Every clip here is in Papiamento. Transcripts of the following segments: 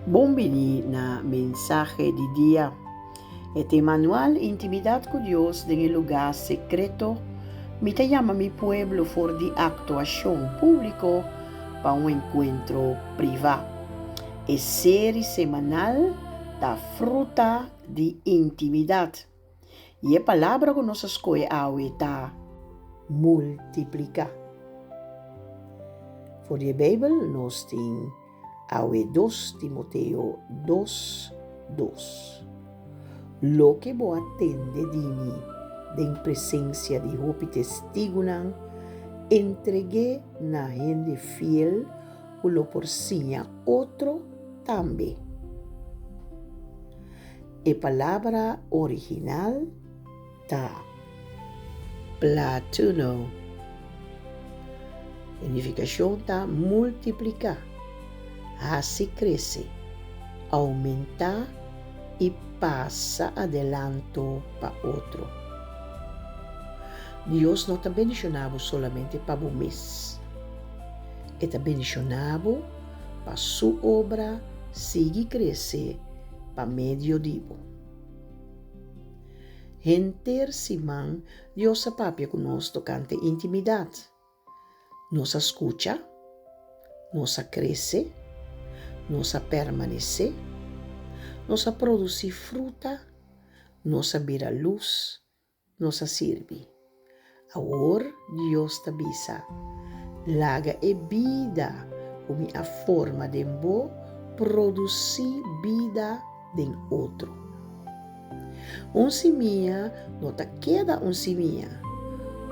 Bon bini na Mensahe di Dia. E tema anual Intimidat ku Dios den e lugá sekreto, Mi ta yama mi pueblo for di aktuashon públiko pa un enkuentro privá. E seri semanal ta Fruta di Intimidat. I e palabra ku nos a skohe awe ta multipliká. For di e Beibel nos tin Awe dos Timoteo dos, dos. Loke bo a tende di mi den presensia di hopi testigunan, entreg'é na hende fiel ku lo por siña otro tambe. E palabra original ta platuno. E nifikashon ta multipliká, hasi krese, oumentá i pasa adelanto pa otro. Dios no ta bendishoná bo solamente pa bo mes. E ta bendishoná bo pa su obra sigui krese pa medio di bo. Henter siman Dios a papia ku nos tokante intimidat. Nos a skucha, nos a krese, nos a permanesé, nos a produsí fruta, nos a bira lus, nos a sirbi. Awor Dios ta bisa, Laga e bida ku mi a forma den bo produsí bida den otro. Un simia no ta keda un simia.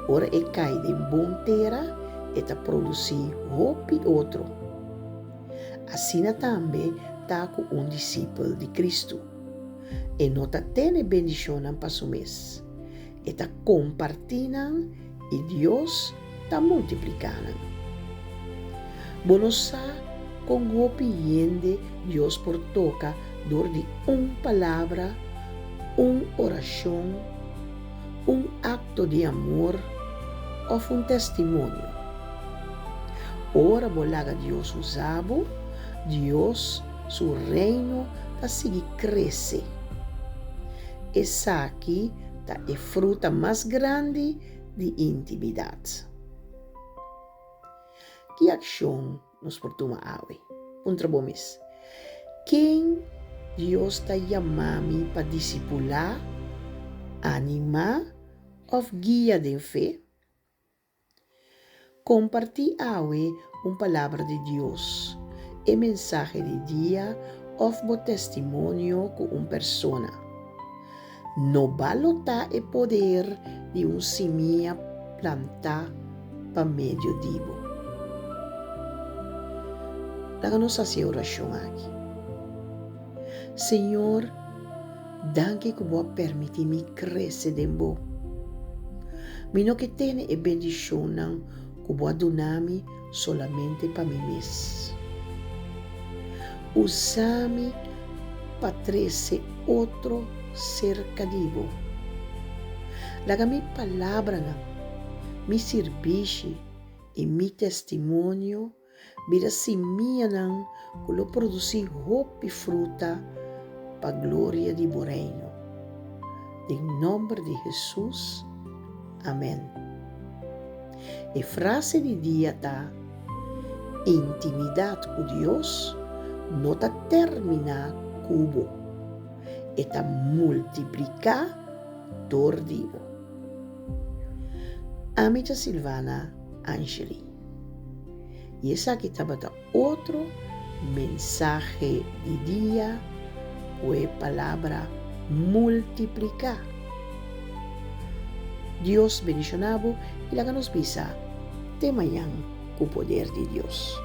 Ora e kai den bon tera, e ta produsí hopi otro. Asina tambe ta ku un disipel di Kristu. E no ta tene bendishonnan pa su mes. E ta kompartí nan i Dios ta multipliká nan. Bo no sa kon hopi hende Dios por toka dor di un palabra, un orashon, un akto di amor òf un testimonio. Ora bo laga Dios usa bo, Dios su Reino ta sigui krese. Esaki ta e fruta mas grandi di intimidat. Ki akshon nos por tuma awe? Puntra bo mes, Ken Dios ta yama mi pa disipulá, animá òf guia den fe? Kompartí awe un palabra di Dios, e mensahe di dia òf bo testimonio ku un persona. No balotá e poder di un simia plantá pa medio di bo. Laga nos hasi e orashon aki. Señor, danki ku bo a permití mi krese den bo. Mi no ke tene e bendishonnan ku bo a duna mi solamente pa mi mes. Usa mi pa trese otro serka di bo. Laga mi palabranan, mi sirbishi i mi testimonio Bira simianan ku lo produsí hopi fruta pa gloria di bo Reino. Den nòmber di Hesus, amèn. E frase di dia ta, Intimidat ku Dios no ta terminá ku bo, e ta multipliká dor di bo. Ami ta Silvana Angeli. I esaki tabata otro mensahe di dia ku e palabra multipliká. Dios bendishoná bo i laga nos bisa te mañan ku poder di Dios.